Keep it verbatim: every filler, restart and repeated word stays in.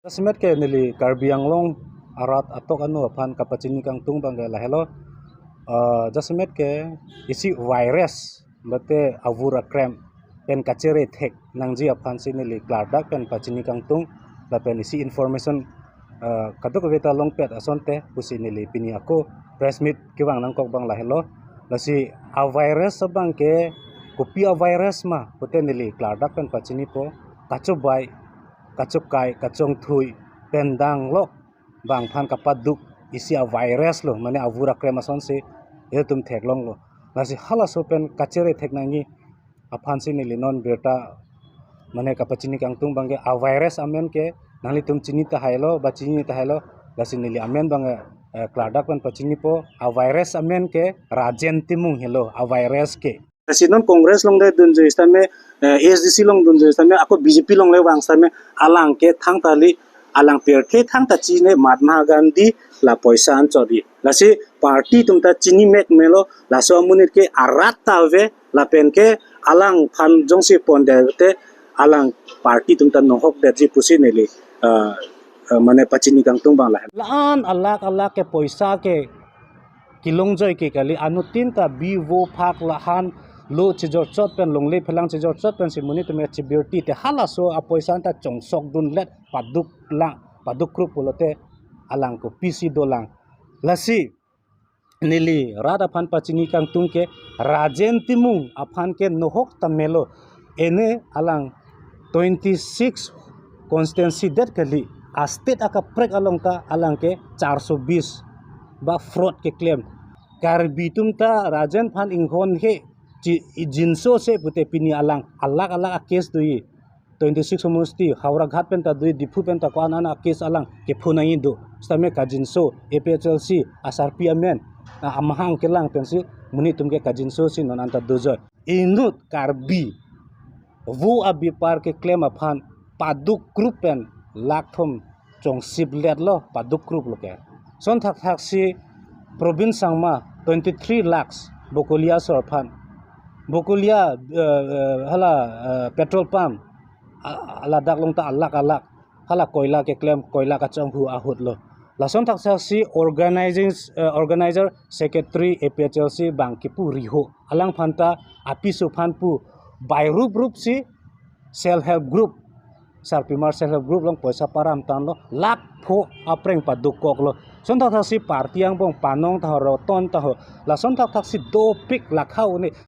Jasemet ke neli Karbi Anglong arat atok anu aphan kapachini kangtung abang ke lahelo. Eh, jasemet ke isi virus mate avur akrem pen kachere thek nangji aphan si neli klardak pen pachini kangtung lapen isi information, eh, kadokave ta longpet asonte pusi neli pini ako press meet kevang nangkok abang lahelo. Lasi avirus abang ke kopi avirus ma pute neli klardak pen pachinipo, kachobai, kachokai, kachongthui, pen danglok abang aphan kapaduk isi avirus lo, mane avur akrem asonsi ilitum theklonglo. Lasi halaso pen kachere thek nangji aphan si neli non birta mane kapachini kangtung abang ke avirus amen ke nanglitum chini tahailo ba chini tahailo, lasi neli amen abang, eh, klardak pen pachinipo, avirus amen ke Rajen Timung helo avirus ke. Lasi non Congress along le dunjui sitame, eh, A S D C along dunjui sitame, ako B J P along le vang sitame, alang ke thangta li, alang pirthe thangta chini Mahatma Gandhi la poisa anchot di. Lasi party atum ta chini mek melo, laso amonit ke arat ta ave, lapen ke alangphan jongsi pondet te alang party atum ta nohok detji pusi neli, eh, eh, mane pachini kangtung abang lahen. La-an alak alak ke poisa ke kelongjoi ke kali, anuttin ta bi vo phak lahan lo chejorchot pen longle phelang chejorchot pensi monit atum chebirti te halaso apoisa ta chongsok dunlet paduk lang, paduk krup pulote alang kopisi dolang. Lasi neli rat aphan pachini kangtung ke Rajen Timung aphan ke nohok ta melo, ene alang twenty six constituency det kali, a state akaprek along ta alang ke charso bis ba fraud keklem. Karbi atum ta Rajen aphan inghon he chi jinso se pute pini alang alak alak a case doji. Twenty six homosti, Howraghat pen ta doji, Diphu pen ta ko-an an a case alang kepho nangji do. Sitame kajinso, A P H L C asarpi amen, a, amahang kelang pensi monit atum ke kajinso si non anta dojoi. Inut Karbi vo abepar keklem aphan paduk krup pen lakh thom chongsip letlo, paduk krup lo ke. Lason thakthak si Probin Sangma twenty three lakhs Bokolia asor aphan. Bokolia, eh, eh, hala, eh, petrol pump, a-, a-, ladak along ta alak alak, hala koila keklem, koila kachonghu ahut lo. Lason thakthak si organizing, eh, organizer secretary A P H L C abang kipu Riho, alangphan ta apiso aphan pu bai rup rup si self help group, sarpimar self help group along poisa param tanglo, lakh pho apreng paduk koklo. Lason thakthak si party angbong Panong taho, Roton taho, lason thakthak si dopik lakha une